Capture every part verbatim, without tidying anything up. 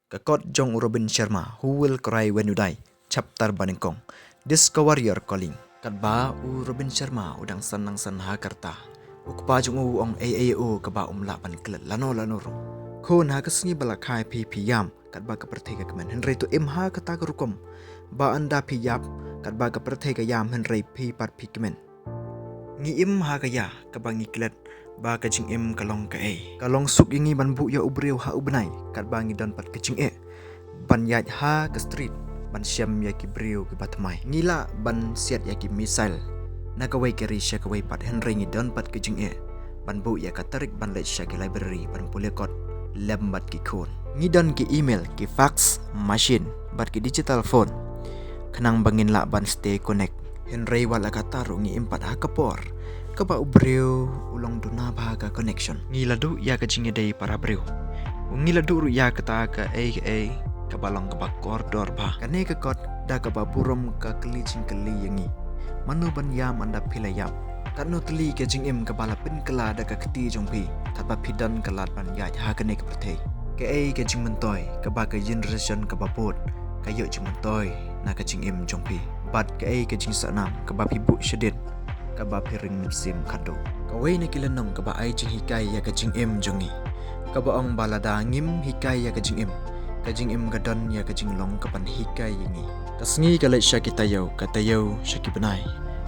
Ka kot jong u Robin Sharma, Who Will Cry When You Die, chapter ba nyngkong, Discover Your Calling. Katba u Robin Sharma u dang san nang san ha ka rta, u kpa jong u u ong ei ei ïa u kaba um lah ban klet lano lano ruh. Khun, ha ka sngi ba la kha ïa phi phi ïam katba ka pyrthei ka kmen, hynrei to im ha kata ka rukom ba ynda phi ïap katba ka pyrthei ka ïam, hynrei phi pat phi kmen. Ngi im ha ka ïa kaba ngi klet ba ka jingim ka long kaei. Ka long suk ïa ngi ban buh ïa u briew ha u bnai katba ngi don pat ka jingeh ban ïaid ha ka street ban shem ïa ki briew kiba thymmai. Ngi lah ban siat ïa ki missile na kawei ka ri sha kawei pat, hynrei ngi don pat ka jingeh ban buh ïa ka tarik ban leit sha ki library ban pule kot lem bad ki khun. Ngi don ki email, ki fax machine bad ki digital phone khnang ba ngin lah ban stay connect. Hynrei wat la katta ruh ngi im pat ha ka por kaba u briew u long duna bha ka connection. Ngi la duh ïa ka jingïadei para briew. Ngi la duh ruh ïa kata kaei kaei kaba long kaba kordor bha. Kane ka kot da kaba burom ka kylli jingkylli ïa ngi. Mano ban ïam ynda phi la ïap? Katno tylli ka jingim kaba la pynkylla da ka kti jong phi katba phi don ka lad ban ïaid ha kane ka pyrthei? Kaei ka jingmyntoi kaba ka generation kaba bud ka ïoh jingmyntoi na ka jingim jong phi? Bad kaei ka jingsnam kaba phi buh shadien kaba phi ring mynsiem khadduh? Kawei na ki lynnong kaba ai jinghikai ïa ka jingim jong ngi kaba ong ba lada ngim hikai ïa ka jingim, ka jingim ka don ïa ka jinglong kaban hikai ïa ngi. Ka sngi ka leit sha ki taïew, ka taïew sha ki bnai,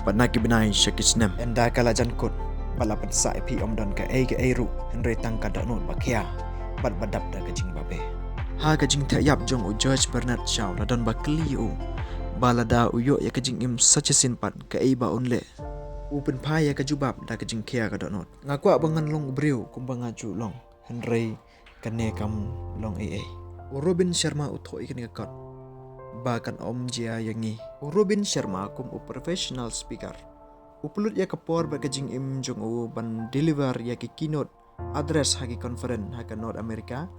bad na ki bnai sha ki snem. Ynda ka la jan kut bad la pynsah ïa phi, ym don kaei kaei ruh hynrei tang ka dohnud ba khia bad ba dap da ka jingbabe. Ha ka jingthiah ïap jong u George Bernard Shaw la don ba kylli ïa u ba lada u ïoh ïa ka jingim sa shisien pat kaei ba un leh. U pynphai ïa ka jubab da ka jingkhia ka dohnud. Nga kwah ba ngan long u briew kumba nga ju long, hynrei kane kam long ei ei. U Robin Sharma u thoh ïa kane ka kot ba kan ym jia ïa ngi. U Robin Sharma kum u professional speaker, u pynlut ïa ka por bad ka jingim jong u ban deliver ïa ki keynote address ha ki conference ha ka North America,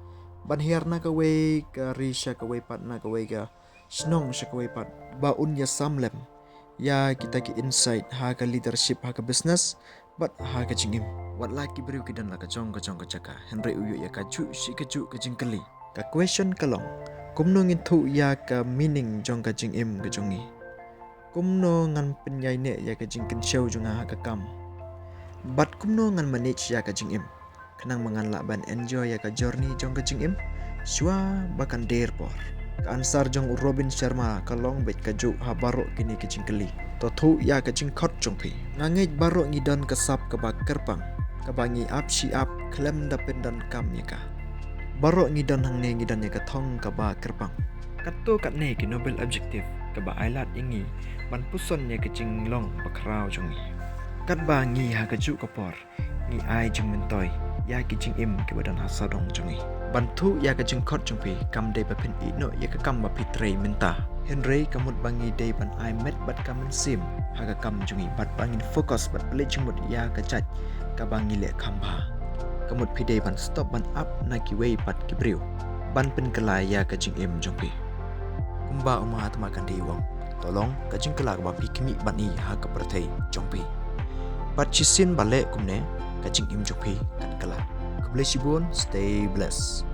ban hiar na kawei ka ri sha kawei pat, na kawei ka shnong sha kawei pat, ba un ïasam lem ïa kita ki insight ha ka leadership, ha ka business bad ha ka jingim. Wat la ki briew ki don la ka jong ka jong ka jaka, hynrei u ïoh ïa kajuh shi kajuh ka jingkylli. Ka question ka long, kumno ngin thuh ïa ka meaning jong ka jingim ka jong ngi? Kumno ngan pynïaineh ïa ka jingkynshew jong nga ha ka kam? Bad kumno ngan manage ïa ka jingim khnang ba ngan lah ban enjoy ïa ka journey jong ka jingim shuwa ba kan der por? Ka answer jong u Robin Sharma ka long beit kajuh ha baroh kine ki jingkylli. To thuh ïa ka jingkhot jong phi. Nga ngeit baroh ngi don ka sap kaba kyrpang kaba ngi ap shi ap khlem da pyndonkam ïa ka. Baroh ngi don hangne, ngi don ïa ka thong kaba kyrpang. Katto katne ki noble objective kaba ai lad ïa ngi ban puson ïa ka jinglong bakhraw jong ngi. Katba ngi ha kajuh ka por ngi ai jingmyntoi ïa ki jingim kiba don ha sawdong jong ngi. Ban thuh ïa ka jingkhot jong phi kam dei ba phin ïehnoh ïa ka kam ba phi trei mynta, hynrei ka mut ba ngi dei ban ai met bad ka mynsiem ha ka kam jong ngi bad ba ngin focus bad pynleit jingmut ïa ka jait kaba ngi leh kham bha. Ka mut phi dei ban stop ban ap na kiwei pat ki briew ban pynkylla ïa ka jingim jong phi. Kumba u Mahatma Gandhi u ong, to long ka jingkylla kaba phi khmih ban ïoh ha ka pyrthei jong phi. Bad shisien ba leh kumne, ka jingim jong phi kan kylla. Khublei shibun, stay blessed.